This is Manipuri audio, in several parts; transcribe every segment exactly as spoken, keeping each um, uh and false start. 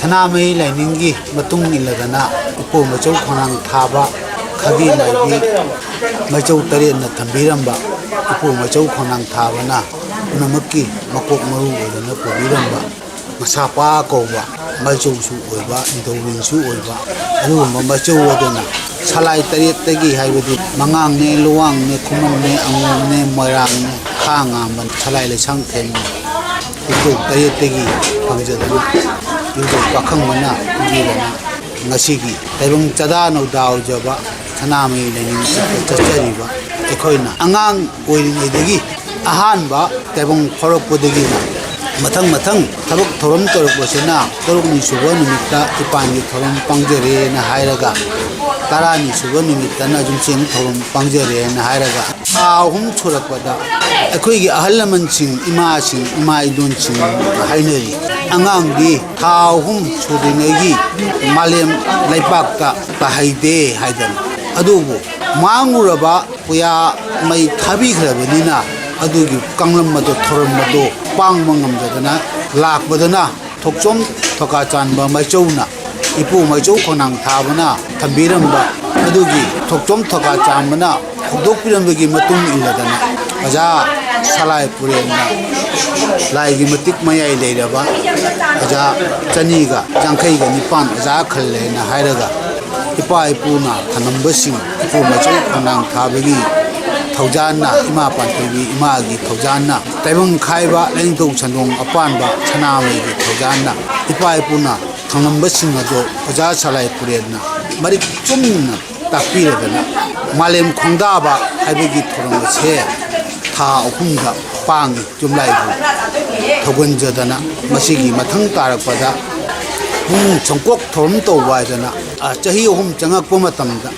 ꯁꯅꯥꯃꯍꯤ ꯂꯥꯏꯅꯤꯡꯒꯤ ꯃꯇꯨꯡ ꯏꯜꯂꯗꯅ ꯏꯄꯨ ꯃꯩꯆꯧ ꯈꯣꯡꯅꯥꯡ ꯊꯥꯕ ꯈꯥꯒꯤ ꯂꯥꯏꯕꯤ ꯃꯩꯆꯧ ꯇꯔꯦꯠꯅ ꯊꯝꯕꯤꯔꯝꯕ ꯏꯄꯨ ꯃꯩꯆꯧ ꯈꯣꯡꯅꯥꯡ ꯊꯥꯕꯅ ꯄꯨꯝꯅꯃꯛꯀꯤ ꯃꯀꯣꯛ ꯃꯔꯨ ꯑꯣꯏꯗꯨꯅ ꯄꯨꯕꯤꯔꯝꯕ ꯃꯁꯥꯄꯥ ꯀꯧꯕ ꯃꯩꯆꯧꯁꯨ ꯑꯣꯏꯕ, ꯅꯤꯡꯊꯧꯔꯦꯜꯁꯨ ꯑꯣꯏꯕ, ꯑꯗꯨꯒꯨꯝꯕ ꯃꯩꯆꯧ ꯑꯗꯨꯅ ꯁꯂꯥꯏ ꯇꯔꯦꯠꯇꯒꯤ, ꯍꯥꯏꯕꯗꯤ ꯃꯉꯥꯡꯅꯦ, ꯂꯨꯋꯥꯡꯅꯦ, ꯈꯨꯃꯟꯅꯦ, ꯑꯉꯣꯝꯅꯦ, ꯃꯣꯏꯔꯥꯡꯅꯦ, ꯈꯥ ꯉꯥꯝꯕ, ꯁꯂꯥꯏ ꯂꯩꯁꯥꯡꯊꯦꯝ ꯏꯕꯨꯙꯧ ꯇꯔꯦꯠꯇꯒꯤ ꯐꯪꯖꯗꯨꯅ ꯏꯕꯨꯙꯧ ꯄꯥꯈꯪꯕꯅ ꯄꯤꯕꯤꯗꯅ ꯉꯁꯤꯒꯤ ꯇꯥꯏꯕꯪ ꯆꯥꯗꯥ ꯅꯧꯗꯥ ꯑꯣꯏꯖꯕ ꯁꯅꯥꯃꯍꯤ ꯂꯥꯏꯅꯤꯡ ꯆꯠꯄ ꯆꯠꯆꯔꯤꯕ ꯑꯩꯈꯣꯏꯅ ꯑꯉꯥꯡ ꯑꯣꯏꯔꯤꯉꯩꯗꯒꯤ ꯑꯍꯥꯟꯕ ꯇꯥꯏꯕꯪ ꯐꯥꯎꯔꯛꯄꯗꯒꯤꯅ ꯃꯊꯪ ꯃꯊꯪ ꯊꯕꯛ ꯊꯧꯔꯝ ꯇꯧꯔꯛꯄꯁꯤꯅ ꯇꯔꯨꯛꯅꯤ ꯁꯨꯕ ꯅꯨꯃꯤꯠꯇ ꯏꯄꯥꯟꯒꯤ ꯊꯧꯔꯝ ꯄꯥꯡꯖꯔꯦꯅ ꯍꯥꯏꯔꯒ, ꯇꯔꯥꯅꯤ ꯁꯨꯕ ꯅꯨꯃꯤꯠꯇꯅ ꯌꯨꯝꯁꯦꯡ ꯊꯧꯔꯝ ꯄꯥꯡꯖꯔꯦꯅ ꯍꯥꯏꯔꯒ, ꯊꯥ ꯑꯍꯨꯝ ꯁꯨꯔꯛꯄꯗ ꯑꯩꯈꯣꯏꯒꯤ ꯑꯍꯜ ꯂꯃꯟꯁꯤꯡ, ꯏꯃꯥꯁꯤꯡ, ꯏꯃꯥ ꯏꯗꯣꯟꯁꯤꯡ ꯍꯥꯏꯅꯔꯤ, "ꯑꯉꯥꯡꯗꯤ ꯊꯥ ꯑꯍꯨꯝ ꯁꯨꯗ꯭ꯔꯤꯉꯩꯒꯤ ꯃꯥꯂꯦꯝ ꯂꯩꯄꯥꯛꯇ ꯇꯥꯍꯩꯗꯦ" ꯍꯥꯏꯗꯅ꯫ ꯑꯗꯨꯕꯨ ꯃꯥꯡꯂꯨꯔꯕ ꯄꯨꯌꯥ ꯃꯩ ꯊꯥꯕꯤꯈ꯭ꯔꯕꯅꯤꯅ ꯑꯗꯨꯒꯤ ꯀꯥꯡꯂꯝ ꯑꯗꯨ, ꯊꯧꯔꯝ ꯑꯗꯨ ꯄꯥꯡꯕ ꯉꯝꯗꯗꯅ ꯂꯥꯛꯄꯗꯨꯅ ꯊꯣꯛꯆꯣꯝ ꯊꯣꯀꯥ ꯆꯥꯟꯕ ꯃꯩꯆꯧꯅ, ꯏꯄꯨ ꯃꯩꯆꯧ ꯈꯣꯡꯅꯥꯡ ꯊꯥꯕꯅ ꯊꯝꯕꯤꯔꯝꯕ ꯑꯗꯨꯒꯤ ꯊꯣꯛꯆꯣꯝ ꯊꯣꯀꯥ ꯆꯥꯟꯕꯅ ꯍꯧꯗꯣꯛꯄꯤꯔꯝꯕꯒꯤ ꯃꯇꯨꯡ ꯏꯟꯅꯗꯅ ꯑꯣꯖꯥ ꯁꯂꯥꯏ ꯄꯨꯔꯦꯟꯅ ꯂꯥꯏꯒꯤ ꯃꯇꯤꯛ ꯃꯌꯥꯏ ꯂꯩꯔꯕ ꯑꯣꯖꯥ ꯆꯅꯤꯒ ꯌꯥꯡꯈꯩꯒ ꯅꯤꯄꯥꯟ ꯑꯣꯖꯥ ꯈꯜꯂꯦꯅ ꯍꯥꯏꯔꯒ, ꯏꯄꯥ ꯏꯄꯨꯅ ꯊꯅꯝꯕꯁꯤꯡ, ꯏꯄꯨ ꯃꯆꯧ ꯈꯣꯡꯅꯥꯡ ꯊꯥꯕꯒꯤ ꯊꯧꯖꯥꯟꯅ, ꯏꯃꯥ ꯄꯥꯟꯊꯣꯏꯕꯤ ꯏꯃꯥꯒꯤ ꯊꯧꯖꯥꯟꯅ, ꯇꯥꯏꯕꯪ ꯈꯥꯏꯕ ꯂꯥꯏꯅꯤꯡꯊꯧ ꯁꯟꯗꯣꯡ ꯑꯄꯥꯟꯕ ꯁꯅꯥꯃꯍꯤꯒꯤ ꯊꯧꯖꯥꯟꯅ, ꯏꯄꯥ ꯏꯄꯨꯅ ꯊꯅꯝꯕꯁꯤꯡ ꯑꯗꯣ ꯑꯣꯖꯥ ꯁꯂꯥꯏ ꯄꯨꯔꯦꯟꯅ ꯃꯔꯤꯛ ꯆꯨꯝꯅ ꯇꯥꯛꯄꯤꯔꯗꯅ ꯃꯥꯂꯦꯝ ꯈꯣꯡꯗꯥꯕ ꯍꯥꯏꯕꯒꯤ ꯊꯧꯔꯝ ꯑꯁꯦ ꯊꯥ ꯑꯍꯨꯝꯗ ꯄꯥꯡꯉꯤ꯫ ꯌꯨꯝꯂꯥꯏꯕꯨ ꯊꯧꯒꯟꯖꯗꯅ ꯃꯁꯤꯒꯤ ꯃꯊꯪ ꯇꯥꯔꯛꯄꯗ ꯄꯨꯡ ꯁꯪꯀꯣꯛ ꯊꯧꯔꯝ ꯇꯧꯕ ꯍꯥꯏꯗꯅ, ꯑ, ꯆꯍꯤ ꯑꯍꯨꯝ ꯆꯪꯉꯛꯄ ꯃꯇꯝꯗ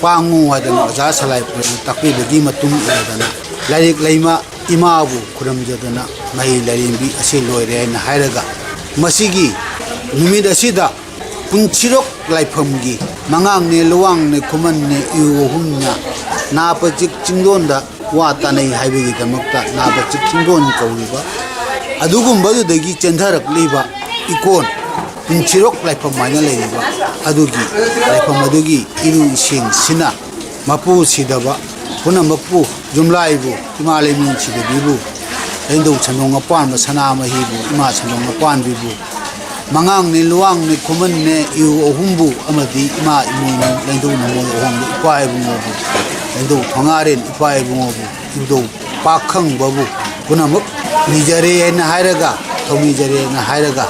ꯄꯥꯡꯉꯨ ꯍꯥꯏꯗꯅ ꯑꯣꯖꯥ ꯁꯂꯥꯏ ꯄꯨꯔꯦꯟꯅ ꯇꯥꯛꯄꯤꯕꯒꯤ ꯃꯇꯨꯡ ꯏꯟꯅꯗꯅ ꯂꯥꯏꯔꯤꯛ ꯂꯩꯃ ꯏꯃꯥꯕꯨ ꯈꯨꯔꯨꯝꯖꯗꯅ ꯃꯍꯩ ꯂꯥꯏꯔꯦꯝꯕꯤ ꯑꯁꯤ ꯂꯣꯏꯔꯦ ꯍꯥꯏꯅ ꯍꯥꯏꯔꯒ, ꯃꯁꯤꯒꯤ ꯅꯨꯃꯤꯠ ꯑꯁꯤꯗ ꯄꯨꯟꯁꯤꯔꯣꯛ ꯂꯥꯏꯐꯝꯒꯤ ꯃꯉꯥꯡꯅꯦ, ꯂꯨꯋꯥꯡꯅꯦ, ꯈꯨꯃꯟꯅꯦ, ꯏꯌꯨ ꯑꯍꯨꯝꯅ ꯅꯥꯄ ꯆꯤꯛ ꯆꯤꯡꯗꯣꯟꯗ ꯋꯥ ꯇꯥꯅꯩ ꯍꯥꯏꯕꯒꯤꯗꯃꯛꯇ ꯅꯥꯄ ꯆꯤꯛ ꯆꯤꯡꯗꯣꯟ ꯀꯧꯔꯤꯕ ꯑꯗꯨꯒꯨꯝꯕꯗꯨꯗꯒꯤ ꯆꯦꯟꯊꯔꯛꯂꯤꯕ ꯏꯀꯣꯟ ꯄꯨꯟꯁꯤꯔꯣꯛ ꯂꯥꯏꯐꯝ ꯍꯥꯏꯅ ꯂꯩꯔꯤꯕ ꯑꯗꯨꯒꯤ ꯂꯥꯏꯐꯝ ꯑꯗꯨꯒꯤ ꯏꯔꯨ ꯏꯁꯤꯡꯁꯤꯅ ꯃꯄꯨ ꯁꯤꯗꯕ ꯄꯨꯝꯅꯃꯛꯄꯨ, ꯌꯨꯝꯂꯥꯏꯕꯨ, ꯏꯃꯥ ꯂꯩꯃꯦꯟ ꯁꯤꯗꯕꯤꯕꯨ, ꯂꯦꯡꯗꯧ ꯁꯟꯗꯣꯡ ꯑꯄꯥꯟꯕ ꯁꯅꯥꯃꯍꯤꯕꯨ, ꯏꯃꯥ ꯁꯟꯗꯣꯡ ꯑꯄꯥꯟꯕꯤꯕꯨ, ꯃꯉꯥꯡꯅꯦ, ꯂꯨꯋꯥꯡꯅꯦ, ꯈꯨꯃꯟꯅꯦ, ꯏꯎ ꯑꯍꯨꯝꯕꯨ ꯑꯃꯗꯤ ꯏꯃꯥ ꯏꯃꯣꯏꯅꯨ, ꯂꯦꯡꯗꯧ ꯅꯃꯣꯏ ꯑꯍꯣꯡꯕ ꯏꯄꯥ ꯏꯕꯨꯡꯉꯣꯕꯨ, ꯂꯦꯡꯗꯧ ꯊꯣꯉꯥꯔꯦꯟ ꯏꯄꯥ ꯏꯕꯨꯡꯉꯣꯕꯨ, ꯏꯕꯨꯙꯧ ꯄꯥꯛꯈꯪꯕꯕꯨ ꯄꯨꯝꯅꯃꯛ ꯅꯤꯖꯔꯦ ꯍꯥꯏꯅ ꯍꯥꯏꯔꯒ, ꯊꯧꯅꯤꯖꯔꯦꯅ ꯍꯥꯏꯔꯒ,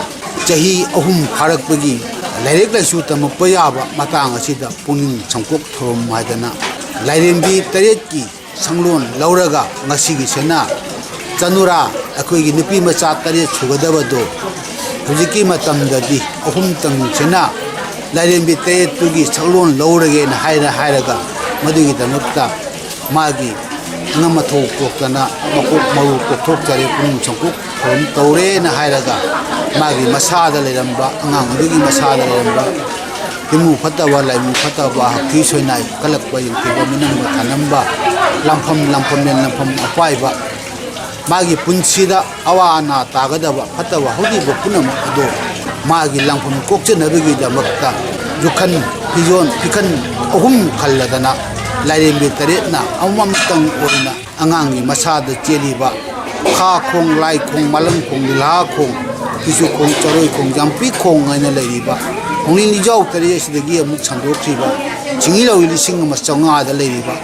ꯆꯍꯤ ꯑꯍꯨꯝ ꯐꯥꯔꯛꯄꯒꯤ ꯂꯥꯏꯔꯤꯛ ꯂꯥꯏꯁꯨ ꯇꯝꯃꯛꯄ ꯌꯥꯕ ꯃꯇꯥꯡ ꯑꯁꯤꯗ ꯄꯨꯛꯅꯤꯡ ꯁꯪꯀꯣꯛ ꯊꯧꯔꯝ ꯍꯥꯏꯗꯅ ꯂꯥꯏꯔꯦꯝꯕꯤ ꯇꯔꯦꯠꯀꯤ ꯁꯪꯂꯣꯟ ꯂꯧꯔꯒ ꯉꯁꯤꯒꯤꯁꯤꯅ ꯆꯅꯨꯔꯥ, ꯑꯩꯈꯣꯏꯒꯤ ꯅꯨꯄꯤ ꯃꯆꯥ ꯇꯔꯦꯠ ꯁꯨꯒꯗꯕꯗꯣ ꯍꯧꯖꯤꯛꯀꯤ ꯃꯇꯝꯗꯗꯤ ꯑꯍꯨꯝꯇꯪꯁꯤꯅ ꯂꯥꯏꯔꯦꯝꯕꯤ ꯇꯔꯦꯠꯇꯨꯒꯤ ꯁꯛꯂꯣꯟ ꯂꯧꯔꯒꯦꯅ ꯍꯥꯏꯔ ꯍꯥꯏꯔꯒ ꯃꯗꯨꯒꯤꯗꯃꯛꯇ ꯃꯥꯒꯤ ꯉꯝ ꯃꯊꯧ ꯀꯣꯛꯇꯅ ꯃꯀꯣꯛ ꯃꯔꯨ ꯀꯣꯛꯊꯣꯛꯆꯔꯦ, ꯄꯨꯛꯅꯤꯡ ꯁꯪꯀꯣꯛ ꯊꯧꯔꯝ ꯇꯧꯔꯦꯅ ꯍꯥꯏꯔꯒ ꯃꯥꯒꯤ ꯃꯁꯥꯗ ꯂꯩꯔꯝꯕ, ꯑꯉꯥꯡ ꯑꯗꯨꯒꯤ ꯃꯁꯥꯗ ꯂꯩꯔꯝꯕ ꯇꯤꯟꯃꯨ ꯐꯠꯇꯕ, ꯂꯥꯏꯃꯨ ꯐꯠꯇꯕ, ꯍꯛꯊꯤ ꯁꯣꯏꯅꯥꯏ ꯀꯜꯂꯛꯄ, ꯌꯦꯡꯊꯤꯕ, ꯃꯤꯅꯝꯕ ꯊꯥꯅꯝꯕ, ꯂꯥꯡꯐꯝ ꯂꯥꯡꯐꯝꯂꯦꯟ ꯂꯥꯡꯐꯝ ꯑꯄꯥꯏꯕ, ꯃꯥꯒꯤ ꯄꯨꯟꯁꯤꯗ ꯑꯋꯥ ꯑꯅꯥ ꯇꯥꯒꯗꯕ ꯐꯠꯇꯕ ꯍꯧꯈꯤꯕ ꯄꯨꯝꯅꯃꯛ ꯑꯗꯨ ꯃꯥꯒꯤ ꯂꯥꯡꯐꯝ ꯀꯣꯛꯆꯅꯕꯒꯤꯗꯃꯛꯇ ꯌꯨꯈꯟ, ꯐꯤꯖꯣꯟ, ꯐꯤꯈꯟ ꯑꯍꯨꯝ ꯈꯜꯂꯗꯅ ꯂꯥꯏꯔꯦꯝꯕꯤ ꯇꯔꯦꯠꯅ ꯑꯃꯃꯝꯇꯪ ꯑꯣꯏꯅ ꯑꯉꯥꯡꯒꯤ ꯃꯁꯥꯗ ꯆꯦꯜꯂꯤꯕ ꯈꯥ ꯈꯣꯡ, ꯂꯥꯏ ꯈꯣꯡ, ꯃꯥꯂꯪ ꯈꯣꯡ, ꯂꯤꯂꯥ ꯈꯣꯡ, ꯄꯤꯆꯨ ꯈꯣꯡ, ꯆꯔꯣꯏ ꯈꯣꯡ, ꯌꯥꯝꯄꯤ ꯈꯣꯡ ꯍꯥꯏꯅ ꯂꯩꯔꯤꯕ ꯈꯣꯡꯅꯤꯡ ꯏꯖꯥꯎ ꯇꯔꯦꯠ ꯑꯁꯤꯗꯒꯤ ꯑꯃꯨꯛ ꯁꯟꯗꯣꯛꯈ꯭ꯔꯤꯕ ꯁꯤꯡꯂꯤ ꯂꯧꯔꯤ ꯂꯤꯁꯤꯡ ꯑꯃ ꯆꯥꯝꯃꯉꯥꯗ ꯂꯩꯔꯤꯕ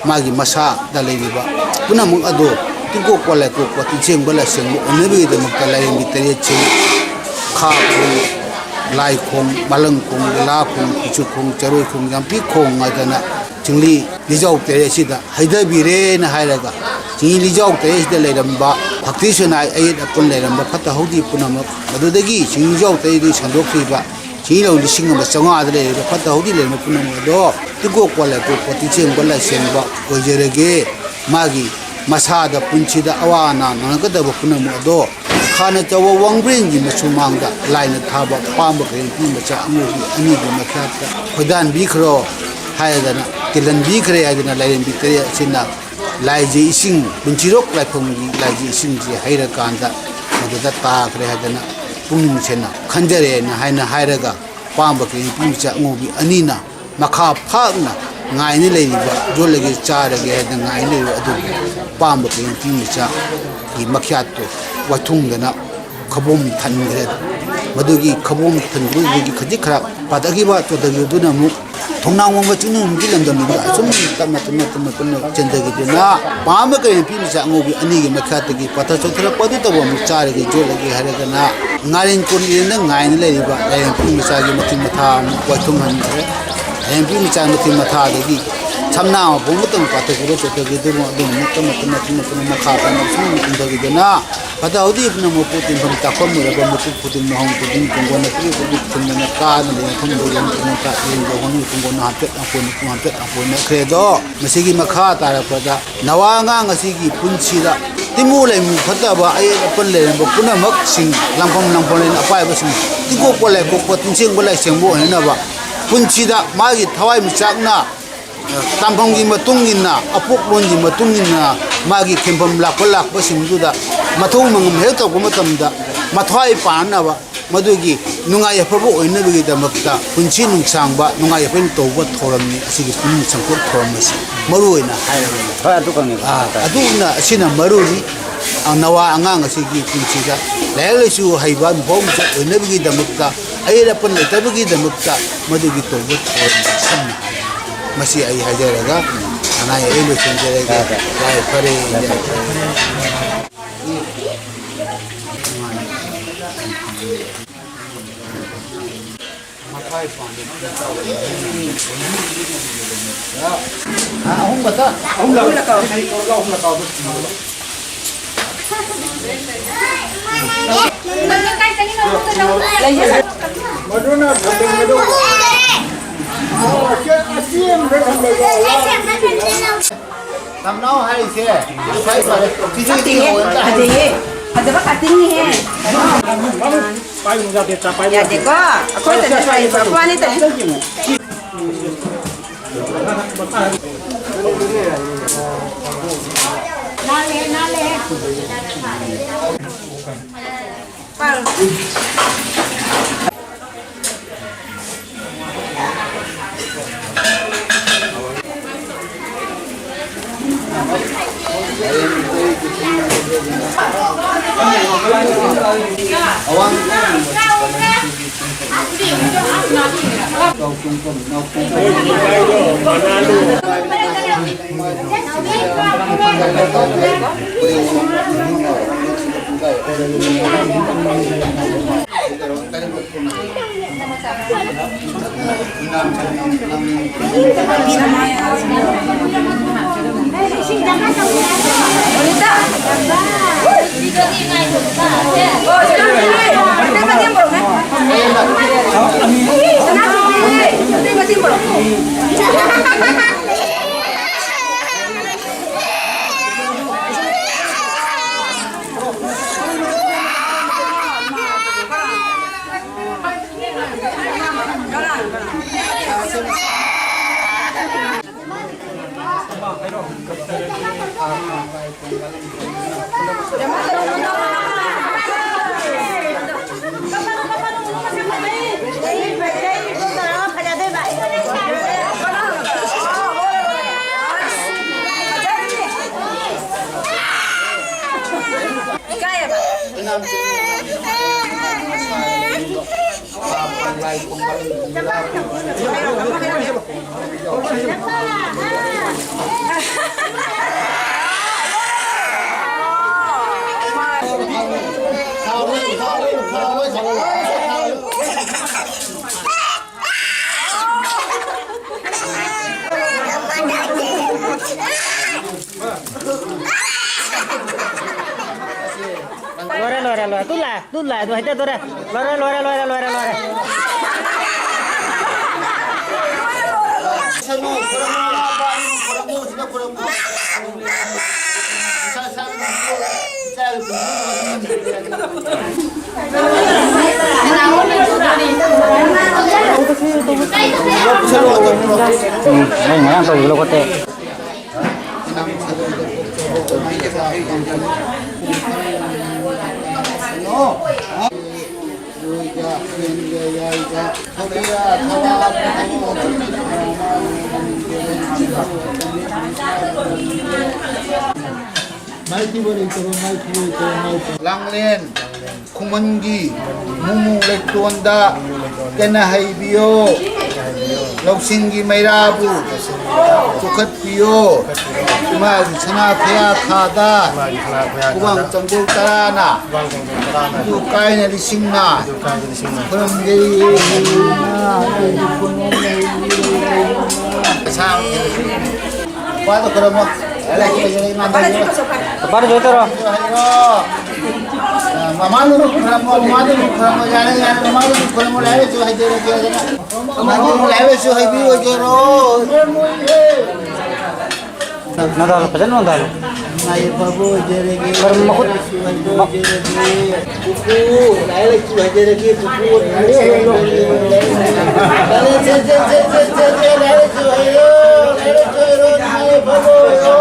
ꯃꯥꯒꯤ ꯃꯁꯥꯗ ꯂꯩꯔꯤꯕ ꯄꯨꯝꯅꯃꯛ ꯑꯗꯣ ꯇꯤꯡꯀꯣꯛꯄ ꯂꯥꯏꯀꯣꯛꯄ, ꯇꯤꯡꯁꯦꯡꯕ ꯂꯥꯏꯁꯦꯡꯕ ꯑꯣꯏꯅꯕꯒꯤꯗꯃꯛꯇ ꯂꯥꯏꯔꯦꯝꯕꯤ ꯇꯔꯦꯠꯁꯤ ꯈꯥ ꯈꯣꯡ, ꯂꯥꯏ ꯈꯣꯡ, ꯃꯥꯂꯪ ꯈꯣꯡ, ꯂꯤꯂꯥ ꯈꯣꯡ, ꯄꯤꯆꯨ ꯈꯣꯡ, ꯆꯔꯣꯏ ꯈꯣꯡ, ꯌꯥꯝꯄꯤ ꯈꯣꯡ ꯍꯥꯏꯗꯅ ꯆꯤꯡꯂꯤ ꯂꯤꯖꯥꯎ ꯇꯔꯦꯠꯁꯤꯗ ꯍꯩꯊꯕꯤꯔꯦꯅ ꯍꯥꯏꯔꯒ, ꯆꯤꯡꯂꯤ ꯂꯤꯖꯥꯎ ꯇꯔꯦꯠꯁꯤꯗ ꯂꯩꯔꯝꯕ ꯍꯛꯊꯤ ꯁꯣꯏꯅꯥꯏ, ꯑꯌꯦꯠ ꯑꯄꯟ ꯂꯩꯔꯝꯕ ꯐꯠꯇ ꯍꯥꯎꯗꯤ ꯄꯨꯝꯅꯃꯛ, ꯃꯗꯨꯗꯒꯤ ꯆꯤꯡꯂꯤ ꯂꯤꯖꯥꯎ ꯇꯔꯦꯠꯇꯒꯤ ꯁꯟꯗꯣꯛꯈꯤꯕ ꯁꯤꯡꯂꯧ ꯂꯤꯁꯤꯡ ꯑꯃ ꯆꯥꯝꯃꯉꯥꯗ ꯂꯩꯔꯤꯕ ꯐꯠꯇ ꯍꯥꯎꯗꯤ ꯂꯩꯔꯝꯕ ꯄꯨꯝꯅꯃꯛ ꯑꯗꯣ ꯇꯤꯡꯀꯣꯛꯄ ꯂꯥꯏꯀꯣꯛꯄ, ꯇꯤꯡꯁꯦꯡꯕ ꯂꯥꯏꯁꯦꯡꯕ ꯑꯣꯏꯖꯔꯒꯦ꯫ ꯃꯥꯒꯤ ꯃꯁꯥꯗ ꯄꯨꯟꯁꯤꯗ ꯑꯋꯥ ꯑꯅꯥ ꯅꯪꯉꯛꯀꯗꯕ ꯄꯨꯝꯅꯃꯛ ꯑꯗꯣ ꯈꯥꯅ ꯆꯥꯎꯕ ꯋꯥꯡꯕ꯭ꯔꯦꯟꯒꯤ ꯃꯁꯨꯃꯥꯡꯗ ꯂꯥꯏꯅ ꯊꯥꯕ ꯄꯥꯝꯕ ꯀꯔꯤ ꯅꯨꯄꯤ ꯃꯆꯥ ꯑꯉꯧꯕꯤ ꯑꯅꯤꯒꯤ ꯃꯊꯛꯇ ꯈꯣꯏꯗꯥꯟꯕꯤꯈ꯭ꯔꯣ ꯍꯥꯏꯗꯅ, ꯇꯤꯜꯍꯟꯕꯤꯈ꯭ꯔꯦ ꯍꯥꯏꯗꯅ, ꯂꯥꯏꯔꯦꯝꯕꯤ ꯇꯔꯦꯠ ꯑꯁꯤꯅ ꯂꯥꯏꯖ ꯏꯁꯤꯡ, ꯄꯨꯟꯁꯤꯔꯣꯛ ꯂꯥꯏꯐꯝꯒꯤ ꯂꯥꯏꯖ ꯏꯁꯤꯡꯁꯦ ꯍꯩꯔꯀꯥꯟꯗ ꯃꯗꯨꯗ ꯇꯥꯈ꯭ꯔꯦ ꯍꯥꯏꯗꯅ ꯄꯨꯛꯅꯤꯡ ꯁꯦꯡꯅ ꯈꯟꯖꯔꯦꯅ ꯍꯥꯏꯅ ꯍꯥꯏꯔꯒ, ꯄꯥꯝꯕ ꯀꯩꯔꯦꯝ ꯅꯨꯄꯤ ꯃꯆꯥ ꯑꯉꯧꯕꯤ ꯑꯅꯤꯅ ꯃꯈꯥ ꯐꯥꯛꯅ ꯉꯥꯏꯅ ꯂꯩꯔꯤꯕ, ꯌꯣꯠꯂꯒꯦ ꯆꯥꯔꯒꯦ ꯍꯥꯏꯗꯅ ꯉꯥꯏꯅ ꯂꯩꯔꯤꯕ ꯑꯗꯨꯕꯨ ꯄꯥꯝꯕ ꯀꯩꯔꯦꯝ ꯅꯨꯄꯤ ꯃꯆꯥꯒꯤ ꯃꯈ꯭ꯌꯥꯠꯇꯨ ꯋꯥꯏꯊꯨꯡꯗꯅ ꯈꯕꯣꯝ ꯊꯟꯈ꯭ꯔꯦ꯫ ꯃꯗꯨꯒꯤ ꯈꯕꯣꯝ ꯊꯟꯈꯤꯕꯗꯒꯤ ꯈꯖꯤꯛ ꯈꯔ ꯄꯥꯊꯈꯤꯕ, ꯆꯣꯊꯈꯤꯕꯗꯨꯅ ꯑꯃꯨꯛ ꯊꯣꯡꯅꯥꯡ ꯋꯥꯡꯃ ꯆꯤꯡꯅꯨꯡꯒꯤ ꯂꯝꯗꯝꯗꯨꯗ ꯑꯁꯨꯝ ꯇꯞꯅ, ꯇꯞꯅ, ꯇꯞꯅ, ꯇꯞꯅ ꯆꯦꯟꯊꯈꯤꯗꯨꯅ, ꯄꯥꯝꯕ ꯀꯩꯔꯦꯝ ꯅꯨꯄꯤ ꯃꯆꯥ ꯑꯉꯧꯕꯤ ꯑꯅꯤꯒꯤ ꯃꯈꯥꯗꯒꯤ ꯄꯥꯊ ꯆꯣꯏꯊꯔꯛꯄ ꯑꯗꯨ ꯇꯧꯕ ꯑꯃꯨꯛ ꯆꯥꯔꯒꯦ, ꯌꯣꯠꯂꯒꯦ ꯍꯥꯏꯔꯒꯅ, ꯉꯥꯔꯦꯟ ꯀꯣꯟ ꯏꯔꯦꯟꯗ ꯉꯥꯏꯅ ꯂꯩꯔꯤꯕ ꯂꯥꯏꯔꯦꯝ ꯅꯨꯄꯤ ꯃꯆꯥꯒꯤ ꯃꯊꯤ ꯃꯊꯥ ꯑꯃꯨꯛ ꯋꯥꯏꯊꯨꯡꯍꯟꯈ꯭ꯔꯦ꯫ ꯂꯥꯏꯔꯦꯝ ꯅꯨꯄꯤ ꯃꯆꯥ ꯃꯊꯤ ꯃꯊꯥꯗꯒꯤ ꯁꯝꯅꯥ ꯃꯄꯣꯝ ꯑꯃꯇꯪ ꯄꯥꯊꯣꯛꯄꯗ ꯆꯣꯏꯊꯈꯤꯗꯨꯅ ꯑꯗꯨꯝ ꯑꯃꯨꯛ ꯇꯞꯅ, ꯇꯞꯅ, ꯇꯞꯅ, ꯇꯞꯅ ꯃꯈꯥ ꯇꯝꯅ ꯁꯨꯝ ꯀꯨꯝꯊꯈꯤꯗꯨꯅ, ꯐꯠꯇ ꯍꯥꯎꯗꯤ ꯄꯨꯝꯅꯃꯛꯄꯨ ꯇꯤꯟꯐꯝ ꯆꯥꯐꯝ ꯑꯣꯏꯔꯕ ꯃꯀꯨ ꯈꯨꯗꯤꯡ, ꯃꯍꯣꯡ ꯈꯨꯗꯤꯡ, ꯀꯣꯡꯒꯣꯟ ꯑꯄꯤꯛꯄ ꯈꯨꯗꯤꯡ ꯊꯤꯟꯗꯅ ꯀꯥꯗꯅ ꯂꯩꯐꯝꯗ ꯌꯣꯟ ꯊꯤꯟꯅ ꯀꯥ ꯌꯦꯟ ꯂꯧꯍꯣꯡꯒꯤ ꯀꯣꯡꯒꯣꯟ ꯍꯥꯝꯆꯠ ꯍꯥꯝꯄꯣꯏ, ꯃꯀꯨ ꯍꯥꯝꯆꯠ ꯍꯥꯝꯄꯣꯏꯅꯈ꯭ꯔꯦ꯫ ꯑꯗꯣ ꯃꯁꯤꯒꯤ ꯃꯈꯥ ꯇꯥꯔꯛꯄꯗ ꯅꯋꯥ ꯑꯉꯥꯡ ꯑꯁꯤꯒꯤ ꯄꯨꯟꯁꯤꯗ ꯇꯤꯃꯨ ꯂꯩꯃꯨ ꯐꯠꯇꯕ ꯑꯌꯦꯠ ꯑꯄꯟ ꯂꯩꯔꯝꯕ ꯄꯨꯝꯅꯃꯛꯁꯤꯡ ꯂꯥꯡꯐꯝ ꯂꯥꯡꯐꯝ ꯂꯩꯅ ꯑꯄꯥꯏꯕꯁꯤꯡ ꯇꯤꯡꯀꯣꯛꯄ ꯂꯥꯏꯀꯣꯛꯄ, ꯇꯤꯡꯁꯦꯡꯕ ꯂꯥꯏꯁꯦꯡꯕ ꯑꯣꯏꯅꯅꯕ ꯄꯨꯟꯁꯤꯗ ꯃꯥꯒꯤ ꯊꯋꯥꯏ ꯃꯤꯆꯥꯛꯅ ꯇꯝꯐꯝꯒꯤ ꯃꯇꯨꯡ ꯏꯟꯅ, ꯑꯄꯣꯛꯂꯣꯟꯒꯤ ꯃꯇꯨꯡ ꯏꯟꯅ ꯃꯥꯒꯤ ꯊꯤꯟꯐꯝ ꯂꯥꯛꯄ ꯂꯥꯛꯄꯁꯤꯡꯗꯨꯗ ꯃꯊꯧ ꯃꯉꯝ ꯍꯦꯛ ꯇꯧꯕ ꯃꯇꯝꯗ ꯃꯊ꯭ꯋꯥꯏ ꯄꯥꯟꯅꯕ, ꯃꯗꯨꯒꯤ ꯅꯨꯡꯉꯥꯏ ꯌꯥꯏꯐꯕ ꯑꯣꯏꯅꯕꯒꯤꯗꯃꯛꯇ ꯄꯨꯟꯁꯤ ꯅꯨꯡꯁꯥꯡꯕ, ꯅꯨꯡꯉꯥꯏ ꯌꯥꯏꯐꯕ ꯇꯧꯕ ꯊꯧꯔꯝꯅꯤ꯫ ꯑꯁꯤꯒꯤ ꯄꯨꯛꯅꯤꯡ ꯆꯪꯈꯣꯛ ꯊꯧꯔꯝ ꯑꯁꯤ ꯃꯔꯨ ꯑꯣꯏꯅ ꯍꯥꯏꯔꯕꯅꯤ꯫ ꯍꯣꯏ, ꯑꯗꯨ ꯈꯪꯉꯦ꯫ ꯑꯥ, ꯑꯗꯨꯅ ꯑꯁꯤꯅ ꯃꯔꯨꯅꯤ꯫ ꯑ, ꯅꯋꯥ ꯑꯉꯥꯡ ꯑꯁꯤꯒꯤ ꯄꯨꯟꯁꯤꯗ ꯂꯥꯏꯔꯤꯛ ꯂꯥꯏꯁꯨ ꯍꯩꯕ ꯅꯨꯄꯥ ꯃꯆꯥ ꯑꯣꯏꯅꯕꯒꯤꯗꯃꯛꯇ, ꯑꯌꯦꯠ ꯑꯄꯟ ꯂꯩꯇꯕꯒꯤꯗꯃꯛꯇ ꯃꯗꯨꯒꯤ ꯇꯧꯕ ꯊꯧꯔꯝ ꯁꯝꯅ ꯍꯥꯏꯔꯕꯗ꯫ ꯃꯁꯤ ꯑꯩ ꯍꯥꯏꯖꯔꯒ ꯁꯅꯥꯏ ꯑꯩ ꯂꯣꯏꯁꯤꯟꯖꯔꯒꯦ꯫ ꯌꯥꯏ, ꯌꯥꯏ꯫ ꯌꯥꯏ, ꯐꯔꯦ, ꯌꯥꯏ, ꯐꯔꯦ꯫ ꯑꯍꯨꯝ ꯈꯛꯇ? ꯑꯍꯨꯝꯂꯛ? ꯑꯍꯨꯝꯂꯛ ꯀꯥꯎ꯫ ꯃꯗꯨꯅ ꯐꯖꯕꯗꯣ꯫ ꯑꯁꯤ ꯑꯃꯗ ꯊꯝꯕꯗꯣ꯫ ꯇꯝꯅꯧ ꯍꯥꯏꯔꯤꯁꯦ ꯐꯩ ꯐꯔꯦ꯫ ꯁꯤꯁꯨ ꯐꯠꯇꯦꯍꯦ, ꯏꯁꯤꯡ ꯍꯣꯟ ꯇꯥꯔꯦ꯫ ꯐꯖꯩꯍꯦ, ꯐꯖꯕ ꯀꯥꯇꯤꯟꯅꯤꯍꯦ꯫ ꯄꯥꯏꯒꯅꯨ, ꯌꯥꯗꯦ, ꯇꯥ ꯄꯥꯏꯒꯅꯨ꯫ ꯌꯥꯗꯦꯀꯣ, ꯑꯩꯈꯣꯏꯗꯅꯦ ꯁ꯭ꯋꯥꯏ ꯃꯄꯥꯅꯤ ꯇꯧꯔꯤ꯫ ꯅꯥꯜꯂꯦ, ꯅꯥꯜꯂꯦ꯫ Lore, lore, lore. Tú la, tú la, tú la, tú la. Lore, lore, lore, lore, lore. Venga, vamos a verlo, corte. No. ꯃꯥꯏꯊꯤꯕ ꯂꯩꯇꯕ, ꯃꯥꯏꯊꯤꯕ ꯂꯩꯇꯕ, ꯃꯥꯏꯊꯤꯕ꯫ ꯂꯥꯡꯂꯦꯟ ꯈꯨꯃꯟꯒꯤ ꯃꯨꯃꯨ ꯂꯩꯇꯣꯟꯗ ꯀꯟꯅ ꯍꯩꯕꯤꯌꯣ꯫ ꯂꯧꯁꯤꯡꯒꯤ ꯃꯩꯔꯥꯕꯨ ꯆꯨꯈꯠꯄꯤꯌꯣ꯫ ꯏꯃꯥꯒꯤ ꯁꯅꯥ ꯈꯨꯌꯥ ꯊꯥꯗ ꯈꯨꯕꯥꯡ ꯆꯪꯖꯧ ꯇꯔꯥꯅ ꯈꯨꯕꯥꯡ ꯆꯪꯖꯧ ꯇꯔꯥꯅ ꯏꯗꯨ ꯀꯥꯏꯅ ꯂꯤꯁꯤꯡꯅ ꯏꯗꯨ ꯀꯥꯏꯅ ꯂꯤꯁꯤꯡꯅ ꯈꯨꯔꯨꯝꯖꯔꯤ꯫ ꯄꯥꯗ ꯈꯨꯔꯨꯝꯃꯣ꯫ ꯄꯥꯗ ꯖꯣꯏ ꯇꯧꯔꯣ꯫ ꯃꯃꯥꯗꯨ ꯈꯨꯔꯨꯝꯃꯣ, ꯃꯃꯥꯗꯨ ꯈꯨꯔꯨꯝꯃꯣ, ꯌꯥꯔꯦ, ꯌꯥꯔꯦ, ꯃꯃꯥꯗꯨ ꯈꯨꯔꯨꯝꯃꯣ, ꯂꯥꯏꯔꯤꯛꯁꯨ ꯍꯩꯖꯔꯒꯦ꯫ ꯃꯃꯥꯗꯨ ꯂꯥꯏꯔꯤꯛꯁꯨ ꯍꯩꯕꯤꯌꯨ, ꯑꯣꯏꯖꯔꯣ꯫ ꯅꯗꯥꯜꯂꯣ, ꯐꯖꯅ ꯅꯗꯥꯜꯂꯣ꯫ ꯃꯥꯏ ꯐꯕ ꯑꯣꯏꯖꯔꯒꯦ꯫ ꯀꯔꯝ ꯃꯈꯨꯠ ꯂꯥꯏꯔꯤꯛꯁꯨ ꯍꯩꯕ ꯑꯣꯏꯖꯔꯒꯦ꯫ ꯄꯨꯄꯨ, ꯂꯥꯏꯔꯤꯛꯁꯨ ꯍꯩꯖꯔꯒꯦ, ꯄꯨꯄꯨ꯫ ꯂꯥꯏꯔꯤꯛꯁꯨ ꯍꯩꯔꯣ, ꯂꯥꯏꯔꯤꯛꯁꯨ ꯍꯩꯔꯣ, ꯃꯥꯏ ꯐꯕ ꯑꯣꯏꯔꯣ꯫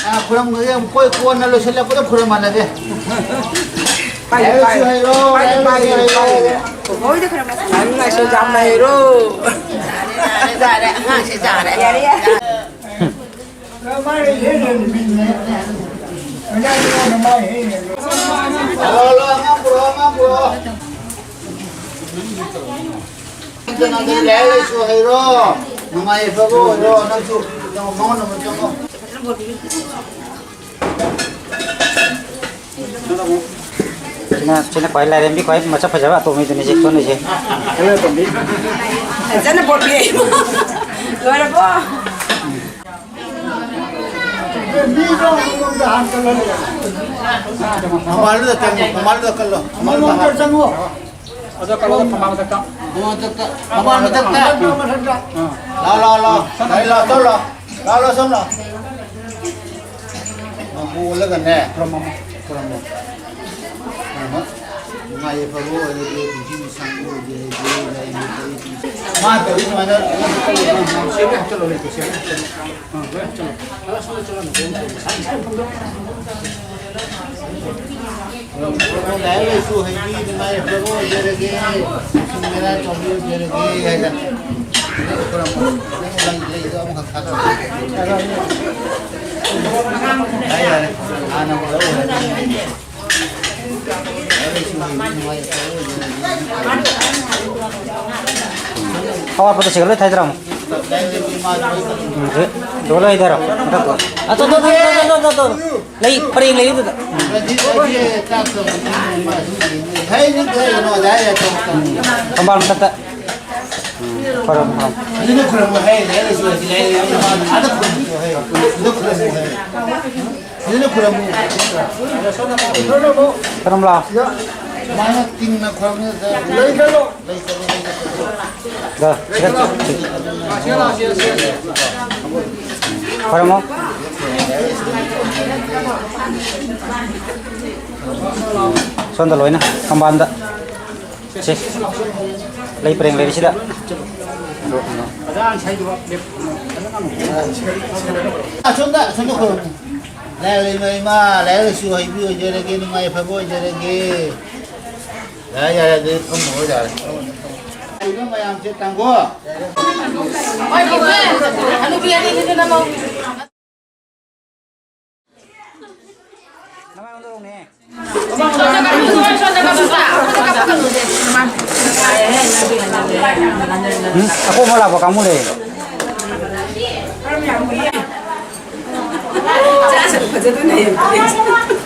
ꯑ, ꯈꯨꯔꯨꯝꯒ꯭ꯔꯒꯦ, ꯑꯃꯨꯛ ꯀꯣꯏ ꯀꯣꯟꯅ ꯂꯣꯏꯁꯤꯜꯂꯛꯄꯗ ꯈꯨꯔꯨꯝꯍꯜꯂꯒꯦ꯫ ꯄꯥꯏꯌꯨ, ꯂꯥꯏꯔꯤꯛꯁꯨ ꯄꯥꯏꯌꯨ꯫ ꯍꯩꯔꯣ, ꯄꯥꯏꯌꯨ, ꯂꯥꯏꯔꯤꯛꯁꯨ ꯄꯥꯏꯌꯨ, ꯍꯩꯔꯣ꯫ ꯄꯥꯏꯌꯨ꯫ ꯂꯥꯏꯔꯤꯛ ꯂꯥꯏꯁꯨ ꯌꯥꯝꯅ ꯍꯩꯔꯣ꯫ ꯌꯥꯔꯦ, ꯌꯥꯔꯦ, ꯑꯉꯥꯡꯁꯦ ꯌꯥꯔꯦ꯫ ꯌꯥꯔꯦ, ꯌꯥꯔꯦ꯫ ꯍꯜꯂꯣ, ꯍꯜꯂꯣ, ꯑꯉꯥꯡ ꯄꯨꯔꯛꯑꯣ, ꯑꯉꯥꯡ ꯄꯨꯔꯛꯑꯣ꯫ ꯂꯥꯏꯔꯤꯛ ꯂꯥꯏꯁꯨ ꯍꯩꯔꯣ, ꯅꯨꯡꯉꯥꯏ ꯌꯥꯏꯐꯕ ꯑꯣꯏꯔꯣ, ꯅꯪꯁꯨ ꯆꯪꯉꯣ, ꯃꯉꯣꯟꯗ ꯑꯃꯨꯛ ꯆꯪꯉꯣ꯫ ꯁꯤꯅ, ꯁꯤꯅ ꯈ꯭ꯋꯥꯏ ꯂꯥꯏꯔꯦꯝꯕꯤ, ꯈ꯭ꯋꯥꯏ ꯃꯁꯛ ꯐꯖꯕ ꯑꯇꯣꯝꯕꯤꯗꯨꯅꯤ ꯁꯤ ꯊꯣꯛꯂꯤꯁꯦ꯫ ꯐꯖꯅ ꯄꯣꯠꯄꯤꯔꯛꯏ꯫ ꯂꯣꯏꯔꯕꯣ? ꯃꯃꯥꯜꯗꯨꯗ ꯆꯪꯉꯣ, ꯃꯃꯥꯜꯗꯨꯗ ꯀꯜꯂꯣ, ꯃꯃꯥꯜꯗꯨꯗ ꯍꯥꯞꯄꯣ꯫ ꯑꯗꯣ ꯀꯜꯂꯣ, ꯃꯃꯥ ꯃꯊꯛꯇ꯫ ꯃꯃꯥ ꯃꯊꯛꯇ, ꯃꯃꯥ ꯃꯊꯛꯇ꯫ ꯑꯥ꯫ ꯂꯥꯎ, ꯂꯥꯎ, ꯂꯥꯎ꯫ ꯂꯥꯎ, ꯂꯥꯎ, ꯁꯣꯝ ꯂꯥꯎ꯫ ꯂꯥꯎ, ꯂꯥꯎ, ꯁꯣꯝ ꯂꯥꯎ꯫ ꯃꯄꯨ ꯑꯣꯜꯂꯒꯅꯦ꯫ ꯈꯨꯔꯨꯝꯃꯣ, ꯈꯨꯔꯨꯝꯃꯣ꯫ ꯈꯨꯔꯨꯝꯃꯣ꯫ ꯅꯨꯡꯉꯥꯏ ꯌꯥꯏꯐꯕ ꯑꯣꯏꯔꯗꯤ, ꯄꯨꯟꯁꯤ ꯅꯨꯡꯁꯥꯡꯕ ꯑꯣꯏꯔꯗꯤ, ꯃꯥ ꯇꯧꯔꯤ ꯁꯨꯃꯥꯏꯅ꯫ ꯁꯦꯝꯃꯦ, ꯍꯥꯞꯆꯜꯂꯣ, ꯂꯩꯇꯦ, ꯁꯦꯝꯃꯦ, ꯍꯥꯞꯆꯜꯂꯣ꯫ ꯑꯥ, ꯂꯣꯏ ꯍꯥꯞꯆꯜꯂꯣ꯫ ꯑꯥ, ꯁꯣꯝꯗ ꯆꯠꯂꯣ꯫ ꯂꯥꯏꯔꯤꯛ ꯂꯥꯏꯁꯨ ꯍꯩꯕꯤ ꯅꯨꯡꯉꯥꯏ ꯌꯥꯏꯐꯕ ꯑꯣꯏꯖꯔꯒꯦ, ꯁꯤꯡ ꯃꯦꯔꯥ ꯆꯥꯎꯕꯤ ꯑꯣꯏꯖꯔꯒꯦ ꯍꯥꯏꯅ ꯈꯨꯔꯨꯝꯃꯨ꯫ ꯅꯪ ꯂꯩ-, ꯂꯩꯗꯣ ꯑꯃꯈꯛ ꯊꯥꯗꯣꯛꯑꯣ꯫ ꯌꯥꯔꯦ, ꯌꯥꯔꯦ꯫ ꯍꯥꯟꯅ ꯂꯧꯔꯦ꯫ ꯂꯥꯏꯔꯤꯛ ꯂꯥꯏꯁꯨ ꯍꯩꯕꯤ ꯅꯨꯡꯉꯥꯏ ꯌꯥꯏꯐꯕ ꯑꯣꯏꯖꯔꯒꯦ꯫ ꯑꯋꯥꯠꯄꯗꯣ ꯁꯤꯒ ꯂꯣꯏ ꯊꯥꯏꯗꯔꯥ ꯑꯃꯨꯛ? ꯎꯝ, ꯁꯤ ꯂꯣꯏ ꯊꯥꯏꯔꯣ? ꯃꯊꯛꯇ꯫ ꯑ, ꯇꯣ, ꯇꯣ, ꯇꯣ꯫ ꯂꯩ, ꯄꯔꯦꯡ ꯂꯩꯔꯤꯗꯨꯗ꯫ ꯊꯝꯕꯥꯜ ꯃꯊꯛꯇ꯫ ꯎꯝ, ꯐꯔꯦ, ꯐꯔꯦ꯫ ꯀꯔꯝ ꯂꯥ? ꯗ, ꯁꯤꯗ ꯆꯠ-, ꯆꯠ-, ꯐꯔꯦ, ꯑꯃꯨꯛ꯫ ꯁꯣꯝꯗ ꯂꯣꯏꯅ ꯀꯝꯕꯥꯟꯗ꯫ ꯁꯤ꯫ ꯂꯩ ꯄꯔꯦꯡ ꯂꯩꯔꯤꯁꯤꯗ꯫ ꯑꯁꯣꯝꯗ, ꯑꯁꯣꯝꯗ ꯈꯣꯏꯔꯝꯃꯨ꯫ ꯂꯥꯏꯔꯤꯛ ꯂꯩꯕ ꯏꯃꯥ, ꯂꯥꯏꯔꯤꯛ ꯂꯥꯏꯁꯨ ꯍꯩꯕꯤ ꯑꯣꯏꯖꯔꯒꯦ, ꯅꯨꯡꯉꯥꯏ ꯐꯕ ꯑꯣꯏꯖꯔꯒꯦ꯫ ꯌꯥꯔꯦ, ꯌꯥꯔꯦ, ꯑꯗꯨꯗꯤ ꯐꯝꯃꯣ, ꯌꯥꯔꯦ꯫ ꯂꯩꯕ ꯃꯌꯥꯝꯁꯦ ꯇꯥꯡꯒꯣ꯫ ꯅꯃꯥꯏ ꯑꯣꯟꯊꯣꯔꯛꯎꯅꯦ꯫ ꯎꯝ, ꯑꯀꯣꯟꯕ ꯂꯥꯛꯄ ꯀꯥꯡꯕꯨ ꯂꯩ꯫ ꯐꯖꯗꯣꯏꯅꯦ꯫